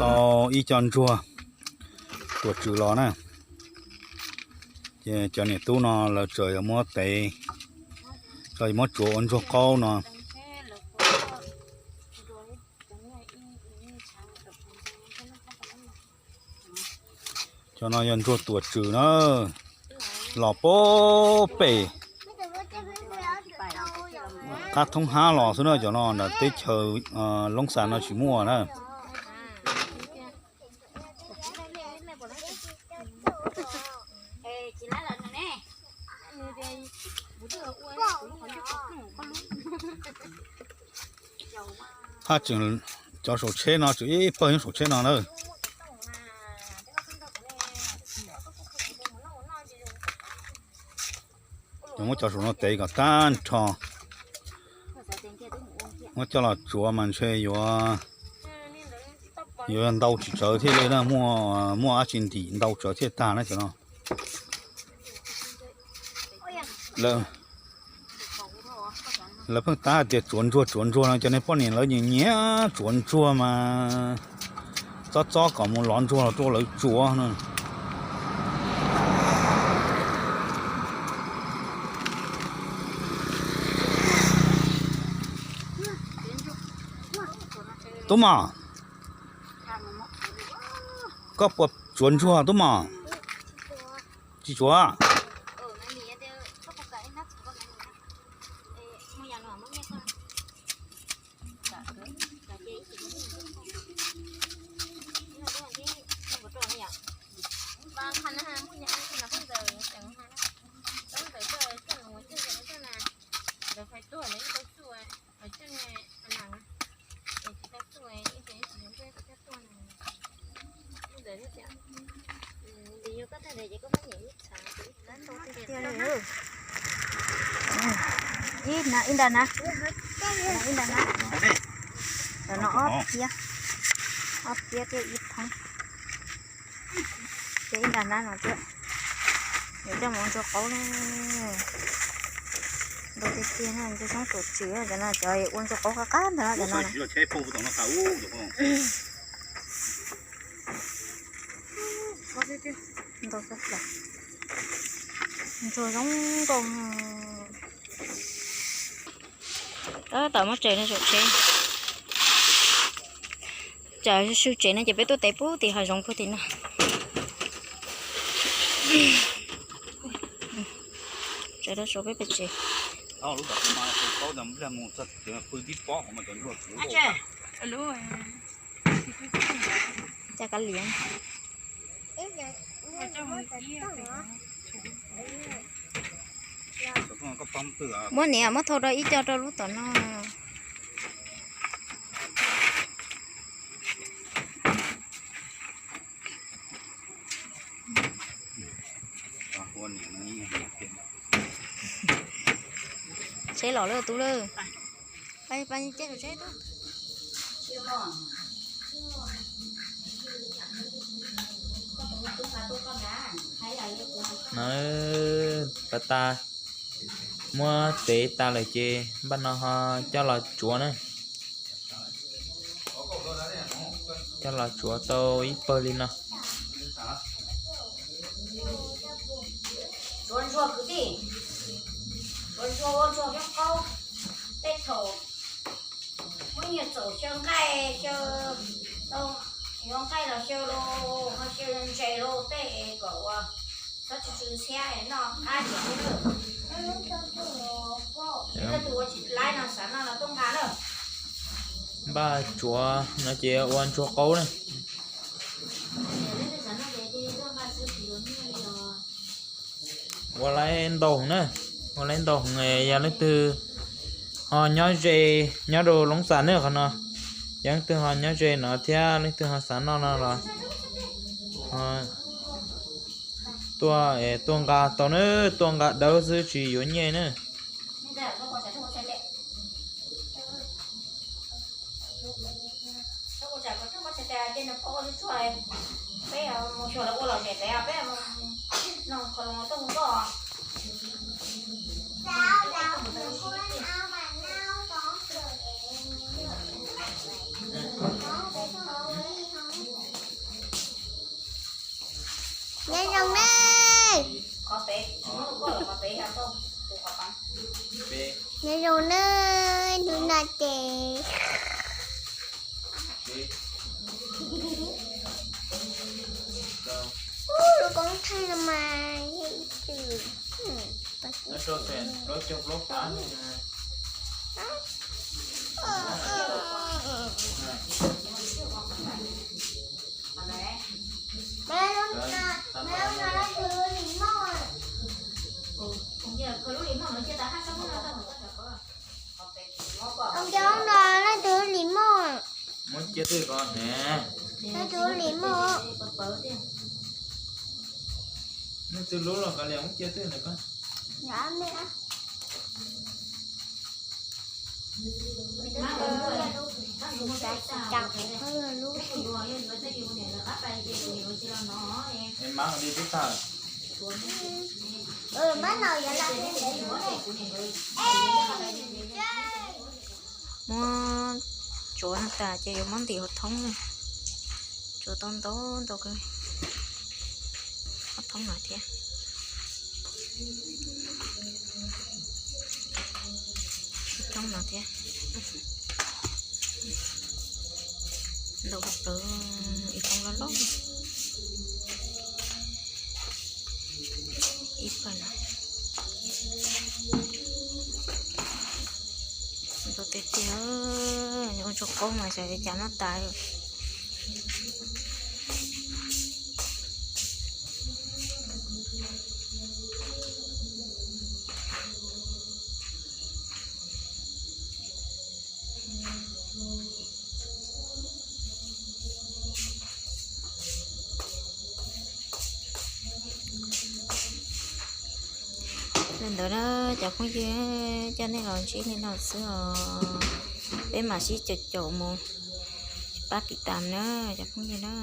tau ib co ntsuag tuam tswm los na. Ces cov niam tub no lawv tseem yuav muab tev, tseem yuav muab tsuav ua ntsuag qaub no. Cov no yog ntsuag tuam tswm na, los pem qab thoob hab los xwb na, cov no ntawm teb chaws Loob Xas no tsis muaj na. Haj tseem, cov saum tsheb no tseem ib pawg nyob saum tsheb no na. Muab cov saum no tev kom tag nrho, muab coj los tsuav mas ntshe yuav, yuav ntau tsis tsawg thiaj li na, muaj, muaj dab tsi ntim ntau tsawg thiaj tag na cov no. Lawv pheej tab hais tias tsuav ntsuag tsuav ntsuag no, cov niag poj niam lawv nyiam nyiam tsuav ntsuag mas txob txob kom mus lov ntsuag los rau lawv tsuav no. Tub Mom, koj puas tsuav ntsuag Tub Mom? Tsis tsuav. Ib na, ib nta na, ib nta na. Cov no ob phiab, ob phiab thiab ib thoob. Ces ib nta na no thiab. Yuav coj mus ua ntsuag qaub na. Ntau tiag tiag na, ntsuag xyoob tuam tswm cov no, cov ua ntsuag qaub qab qab ntag cov no. Ntsuag zoo nkauj. Tab tom muab tsev no saum tsev. Tsam sw tsev no ces peb tuaj tev puag tim hav zoov puag tim no. Tsev rau saum peb pem tsev. Caj kab liam. Muab niam muab thau rau ib co rau lub tom no. Tsheb los lawm tub lawm. No, pas tas muab tev tas lawm ces npaj no ho coj los tsuav na. Coj los tsuav tau ib pawg li no. Tsuav ntsuag kwv tij, tsuav ntsuag ua ntsuag nyob qaub. Tej thaum muab nyiaj txaum xyaw nqaij, xyaw, yuav nqaij los xyaw los ho xyaw ntses los tej kom ua txhob tsw tsw ntxhiab noj qab tsis tau. Leej twg ua tsis laib no xav noj los tuaj nqa na. Npaj tsuav no ces ua ntsuag qaub na. Ua laib ntau na, ua laib ntau, yog leej twg ho nyob ze, nyob rau Loob Xas ne qhov no, yog leej twg ho nyob ze no thiab leej twg ho xav noj no los tuaj, tuaj nqa tau na, tuaj nqa dawb xwb tsis yuav nyiaj na. Zoo na, hnub no ces, ub, lub koob thaij no mas yog ib txwm. Leej twg lim moj? Leej twg lim moj? Leej twg lub los kav liam muab cia twj ntawm koj. Es mab li twb tag. Muab tsuav no tas ces yuav muab ntim hauv thoob na. Tsuav tau ntau ntau kawg. Hauv thoob no thiab. Thoob no thiab. Ntau kawg, ib thoob loj loj. Ib pawg no. Ntau tiag tiag, ua tsuag qaub mas xyov cas noj tas. Li ntawd na cov phooj ywg, coj nej los ntsib li no xwb os. Peb mam sib caum caum mus, pab tiv tas na cov phooj ywg na.